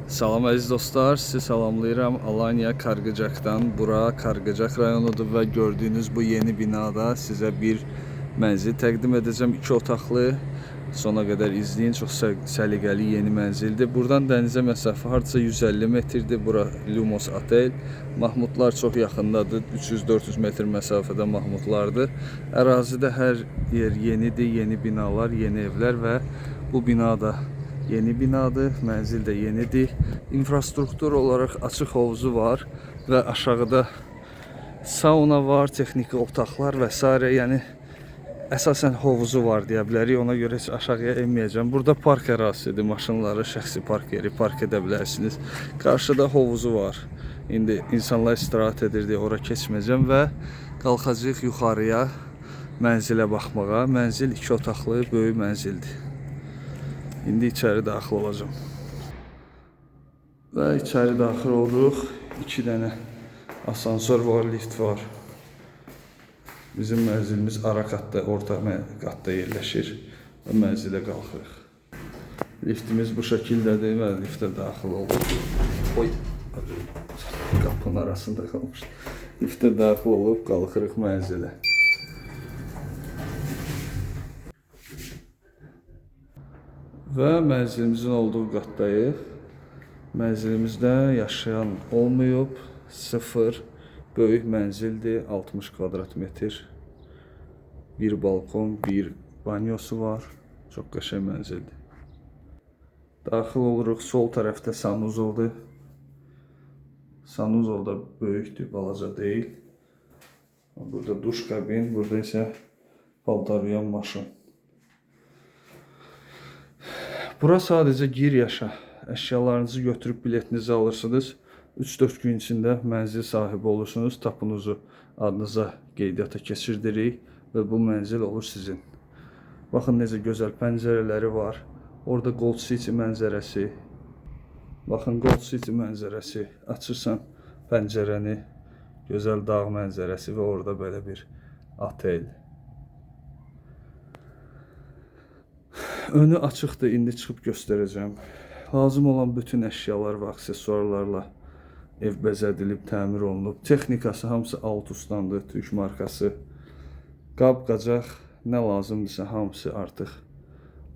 Salam əziz dostlar, sizi salamlayıram Alanya Kargıcakdan. Bura Kargıcak rayonudur və gördüyünüz bu yeni binada sizə bir mənzil təqdim edəcəm. 2 otaqlı. Sona qədər izləyin. Çox səliqəli yeni mənzildir. Buradan dənizə məsafə hardasa 150 metrdir. Bura Lumos Otel. Mahmudlar çox yaxındadır. 300-400 metr məsafədə Mahmudlardır. Ərazidə hər yer yenidir. Yeni binalar, yeni evlər və bu binada yeni binadır, mənzil də yenidir. İnfrastruktur olaraq açıq hovuzu var və aşağıda sauna var, texniki otaqlar və s. Yəni əsasən hovuzu var deyə bilərik. Ona görə heç aşağıya enməyəcəm. Burada park ərazisidir. Maşınları şəxsi park yeri park edə bilərsiniz. Qarşıda hovuzu var. İndi insanlar istirahət edir deyə ora keçməyəcəm və qalxacağıq yuxarıya mənzilə baxmağa. Mənzil 2 otaqlı böyük mənzildir. İndi içəri daxil olacağam. Və içəri daxil oluruq. 2 dənə asansör var, lift var. Bizim mənzilimiz ara qatda, orta qatda yerləşir və mənzilə qalxırıq. Liftimiz bu şəkildədir və liftə daxil olduq. Oy, qapının arasında qalmışdı. Liftə daxil olub qalxırıq mənzilə. Və mənzilimizin olduğu qatdayıq. Mənzilimizdə yaşayan olmayıb, sıfır, böyük mənzildir, 60 kvadrat metr. Bir balkon, bir banyosu var. Çox qəşəng mənzildir. Daxil oluruq, sol tərəfdə sanuzoldur. Sanuzol da böyükdür, balaca deyil. Burada duş kabin, burada isə paltar yuyan maşın. Bura sadəcə gir yaşa. Əşyalarınızı götürüb biletinizi alırsınız. 3-4 gün içində mənzil sahibi olursunuz. Tapunuzu adınıza qeydiyyata keçirdirik və bu mənzil olur sizin. Baxın necə gözəl pəncərələri var. Orada Gold City mənzərəsi. Baxın Gold City mənzərəsi. Açırsan pəncərəni, gözəl dağ mənzərəsi və orada belə bir otel. Önü açıqdır, indi çıxıb göstərəcəm. Lazım olan bütün əşyalar və aksesuarlarla ev bəzədilib, təmir olunub. Texnikası hamısı Altus'dandır, türk markası. Qab-qacaq nə lazımdırsa hamısı artıq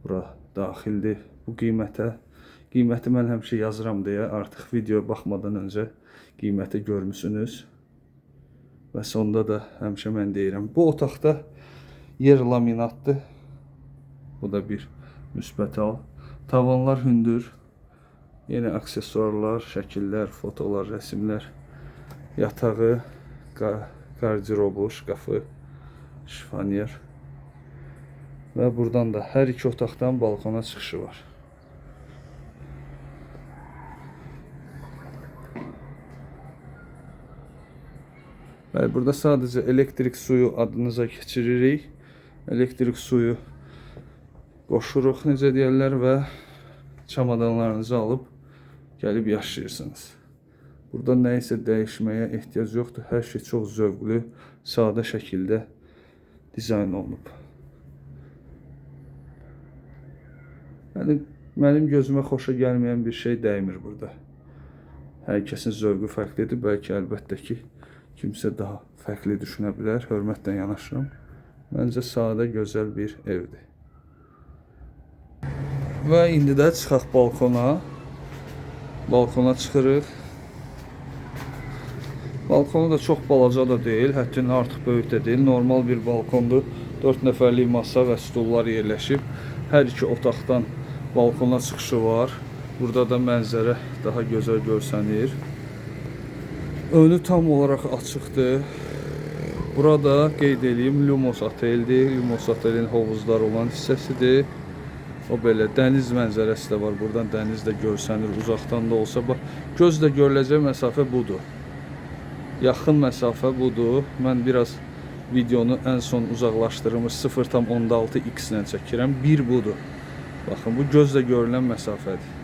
bura daxildir bu qiymətə. Qiyməti mən həmişə yazıram deyə artıq video baxmadan öncə qiyməti görmüsünüz. Və sonda da həmişə mən deyirəm. Bu otaqda yer laminatdır. Bu da bir müsbət hal. Tavanlar hündür. Yenə aksesuarlar, şəkillər, fotolar, rəsimlər. Yatağı, qardirobu, şkafı, şifanyer. Və buradan da hər iki otaqdan balkona çıxışı var. Bəli, burada sadəcə elektrik suyu adınıza keçiririk. Elektrik suyu qoşuruq, necə deyərlər və çamadanlarınızı alıb gəlib yaşayırsınız. Burada nə isə dəyişməyə ehtiyac yoxdur. Hər şey çox zövqlü, sadə şəkildə dizayn olunub. Yəni mənim gözümə xoşa gəlməyən bir şey dəymir burada. Hər kəsin zövqü fərqlidir. Bəlkə əlbəttə ki, kimsə daha fərqli düşünə bilər. Hörmətlə yanaşıram. Məncə sadə, gözəl bir evdir. Və indi də çıxaq balkona. Balkona çıxırıq. Balkonu da çox balaca da deyil, həddindən artıq böyük də deyil. Normal bir balkondur. 4 nəfərlik masa və stullar yerləşib. Hər iki otaqdan balkona çıxışı var. Burada da mənzərə daha gözəl görsənir. Önü tam olaraq açıqdır. Burada qeyd eləyim Lumos Oteldir. Lumos Otelin hovuzlar olan hissəsidir. O belə dəniz mənzərəsi də var. Buradan dəniz də görsənir uzaqdan da olsa. Bax, gözlə görüləcək məsafə budur. Yaxın məsafə budur. Mən biraz videonu ən son uzaqlaşdırılmış 0,6 x ilə çəkirəm. Bir budur. Baxın, bu gözlə görünən məsafədir.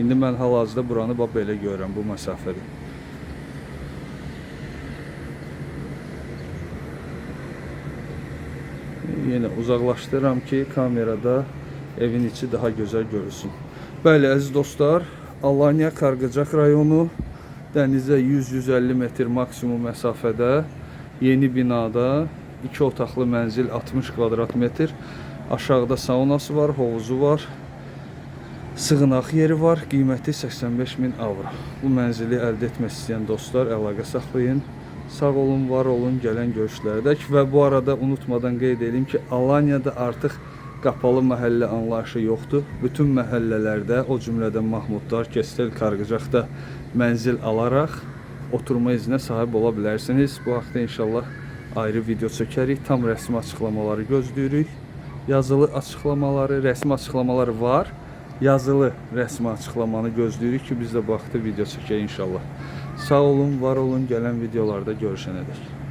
İndi mən hal-hazırda buranı bax belə görürəm bu məsafədə. Yenə uzaqlaşdırıram ki, kamerada evin içi daha gözəl görünsün. Bəli, əziz dostlar, Alanya Kargıcak rayonu, dənizə 100-150 metr maksimum məsafədə yeni binada 2 otaqlı mənzil 60 kvadrat metr. Aşağıda saunası var, hovuzu var. Sığınaq yeri var. Qiyməti 85 min avro. Bu mənzili əldə etmək istəyən dostlar əlaqə saxlayın. Sağ olun, var olun gələn görüşlərdək və bu arada unutmadan qeyd edeyim ki, Alanyada artıq qapalı məhəllə anlayışı yoxdur. Bütün məhəllələrdə, o cümlədən Mahmudlar, Kestel, Kargıcaqda mənzil alaraq oturma izinə sahib ola bilərsiniz. Bu haqda inşallah ayrı video çəkərik. Tam rəsmi açıqlamaları gözləyirik. Yazılı açıqlamaları, rəsmi açıqlamalar var. Yazılı rəsmi açıqlamanı gözləyirik ki, biz də bu haqda video çəkək inşallah. Sağ olun, var olun. Gələn videolarda görüşənədək.